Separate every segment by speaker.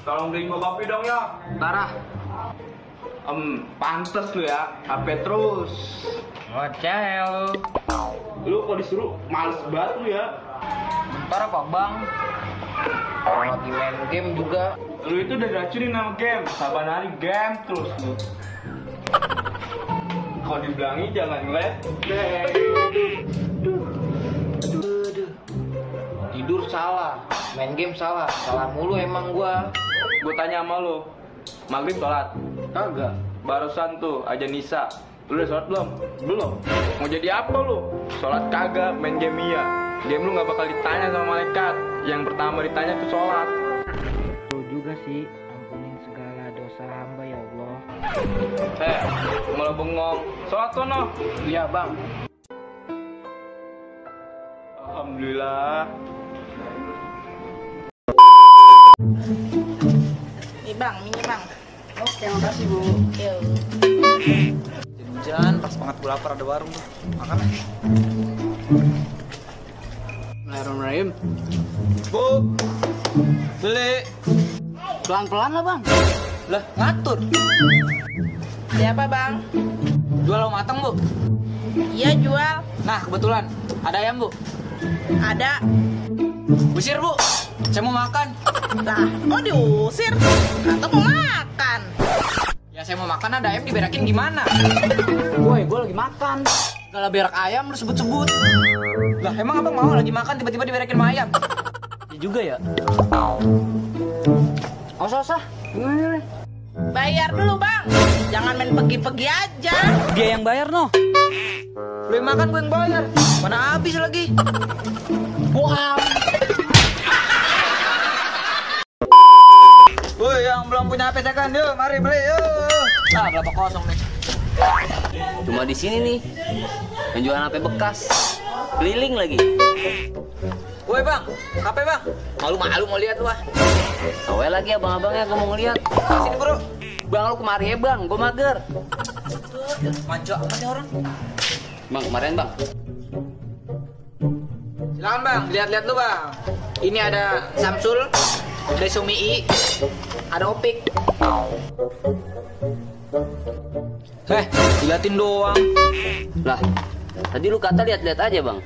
Speaker 1: Tolong beliin gua kopi dong ya.
Speaker 2: Darah.
Speaker 1: Pantes lu ya, HP terus.
Speaker 2: Ngocel.
Speaker 1: Lu kalau disuruh males banget lu ya.
Speaker 2: Bentar apa bang? Lagi main game juga.
Speaker 1: Lu itu udah diracunin sama game. Saban hari game terus lu. Kalau dibilangi jangan ngeledek.
Speaker 2: Tidur salah, main game salah mulu emang gua.
Speaker 1: Gua tanya sama lu, maghrib sholat?
Speaker 2: Kagak.
Speaker 1: Barusan tuh aja Nisa. Lu udah sholat belum? Belum. Mau jadi apa lu? Sholat kagak, main game iya. Game lu nggak bakal ditanya sama malaikat. Yang pertama ditanya tuh sholat.
Speaker 2: Tuh juga sih, ampunin segala dosa hamba ya Allah.
Speaker 1: Malah bengong. Sholat sono.
Speaker 2: Iya bang.
Speaker 1: Alhamdulillah.
Speaker 3: Nih bang, ini bang.
Speaker 4: Oke, makasih Bu.
Speaker 3: Yuk.
Speaker 4: Hujan, pas banget gue lapar ada warung tuh. Makan ya.
Speaker 2: Bismillahirrahmanirrahim.
Speaker 4: Bu, beli.
Speaker 2: Pelan-pelan lah bang.
Speaker 4: Lah, ngatur.
Speaker 3: Siapa bang?
Speaker 4: Jual lo mateng Bu.
Speaker 3: Iya jual.
Speaker 4: Nah, kebetulan ada ayam Bu.
Speaker 3: Ada.
Speaker 4: Usir Bu, saya mau makan.
Speaker 3: Lah, kok diusir? Atau mau makan?
Speaker 4: Ya saya mau makan, ada ayam diberakin gimana?
Speaker 2: Woi, gue lagi makan.
Speaker 4: Gak lah berak ayam lu sebut-sebut. Lah emang abang mau lagi makan tiba-tiba diberakin sama ayam? Ya juga ya.
Speaker 2: Usah. Gimana nih?
Speaker 3: Bayar dulu bang. Jangan main pergi-pergi aja.
Speaker 4: Dia yang bayar noh. Lu yang makan gue yang bayar. Mana habis lagi? Buang. Woi yang belum punya HP second, yuk mari beli yuk. Ah berapa kosong nih?
Speaker 5: Cuma di sini nih yang jualan HP bekas, keliling lagi.
Speaker 4: Woi bang, HP bang. Malu-malu mau lihat lu ah.
Speaker 5: Awal lagi abang-abangnya gue mau ngeliat.
Speaker 4: Sini bro.
Speaker 5: Bang lu kemari ya bang, gue mager.
Speaker 4: Manja amat nih orang.
Speaker 5: Bang kemarin bang.
Speaker 4: Silakan bang, lihat-lihat lu bang. Ini ada Samsul, ada Xiaomi I, ada Opik. Diliatin doang.
Speaker 5: Lah, tadi lu kata lihat-lihat aja bang.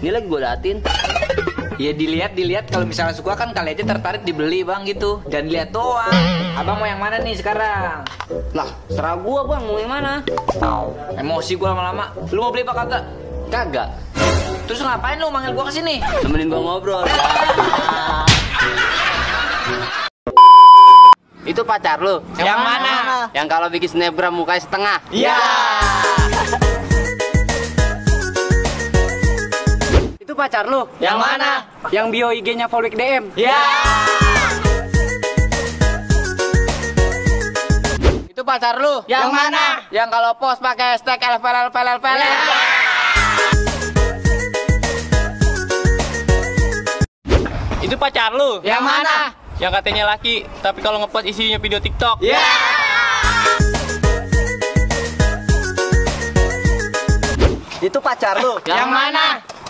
Speaker 5: Ini lagi gue liatin.
Speaker 4: Ya dilihat kalau misalnya suka kan kali aja tertarik dibeli bang gitu. Dan lihat doang. Abang mau yang mana nih sekarang?
Speaker 5: Lah, serah gua bang, mau yang mana?
Speaker 4: Emosi gua lama-lama. Lu mau beli apa kagak?
Speaker 5: Kagak.
Speaker 4: Terus ngapain lu manggil gua kesini?
Speaker 5: Temenin gua ngobrol. Itu pacar lu?
Speaker 4: Yang mana?
Speaker 5: Yang kalau bikin snapgram mukanya setengah?
Speaker 4: Iya.
Speaker 2: Itu pacar lu?
Speaker 4: Yang mana?
Speaker 2: Yang bio IG-nya Volwik DM.
Speaker 4: Iya.
Speaker 5: Itu pacar lu?
Speaker 4: Yang mana?
Speaker 5: Yang kalau post pakai hashtag LPL.
Speaker 6: Itu pacar lu?
Speaker 4: Yang mana?
Speaker 6: Yang katanya laki, tapi kalau ngepost isinya video TikTok.
Speaker 4: Iya.
Speaker 7: Itu pacar lu?
Speaker 4: Yang mana?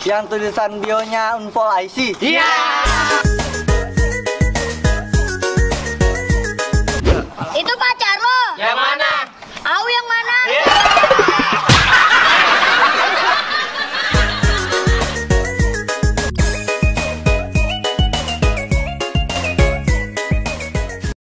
Speaker 7: Yang tulisan bionya Unfol IC?
Speaker 4: Iya.